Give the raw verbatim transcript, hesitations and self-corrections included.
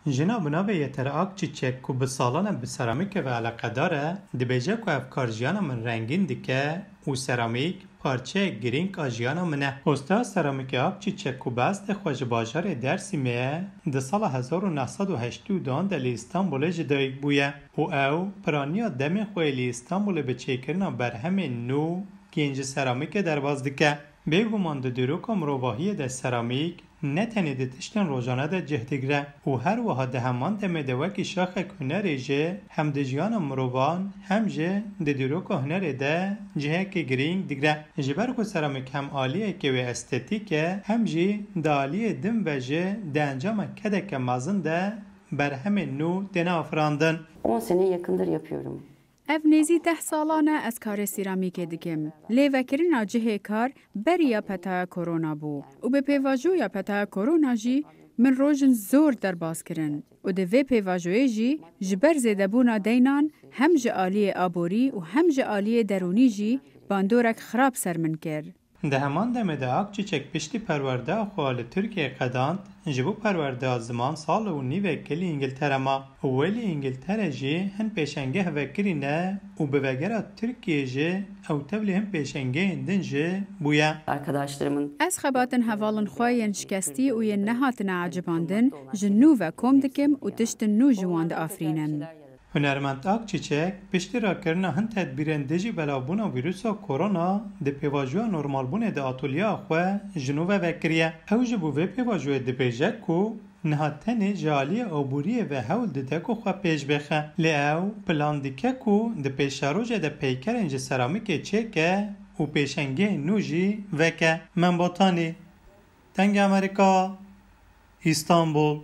Jina bi navê Yeter Akçiçek ku bi salan e bi seramîkê ve eleqedar e, dibêje ku ev kar jiyana min rengîn dike û seramîk parçeyek girîng a jiyana min e. Usta seramîkê Akçiçek ku bi eslê xwe ji bajarê Dêrsimê ye, di sala hezar û neh sed û heştê û duan de li Îstanbulê ji dayik bûye û ew piraniya demê xwe yê li Îstanbulê bi çêkirina berhemên nû yên ji seramîkê derbas dike. Bêguman di dîroka mirovahiyê de seramîk ne tenê di tiştên rojane de cih digre û her wiha di heman demê de wekî şaxek hunerê jî hem di jiyana mirovan hem jî di dîroka hunerê de cihekî girîng digre. Ji ber ku seramîk hem aliyekê wê estetîk e hem jî di aliyê din ve jî di encama kedeke mezin de berhemên nû têne afirandin. On seneye yakındır yapıyorum. Ev nêzî deh salan e ez karê sîramîkê dikim. Lê vekirina cihê kar beriya petaya korona bû û bi pêvajoya petaya korona jî min rojin zor derbas kirin û di vê pêvajoyê jî ji ber zêdebûna deynan hem ji aliyê aborî û hem ji aliyê derûnî jî bandorek xirab ser min kir. Di heman demê de Akçiçek piştî perwerdeya xwe li Tirkiyeyê qedand, ji bo perwerdeya ziman sal û nîvekê li Îngiltere ma û wê li Îngiltere jî hin pêşengeh vekirîne û bi vegera Tirkiyeyê jî ew tevlî hin pêşengehên din jî bûye. Arkadaşlarımın Ez xebatên hevalên xwe yên şikestî û yên nehatine ecibandin ji nû ve kom dikim û tiştin nû ji wan diafirînim. Hunermend Akçiçek piştî rakirina hin tedbîrên dijî belavbûna vîrusa korona di pêvajoya normalbûnê de atolyeya xwe ji nû ve vekiriye. Ew ji bo vê pêvajoyê dibêje ku niha tenê ji aliyê aboriyê ve hewl dide ku xwe pêş bixe. Lê ew plan dike ku di pêşerojê de peykerên ji seramîkê çêke û pêşengehên nû jî veke. Mem Botanî, Dengê Amerîka, Îstanbul.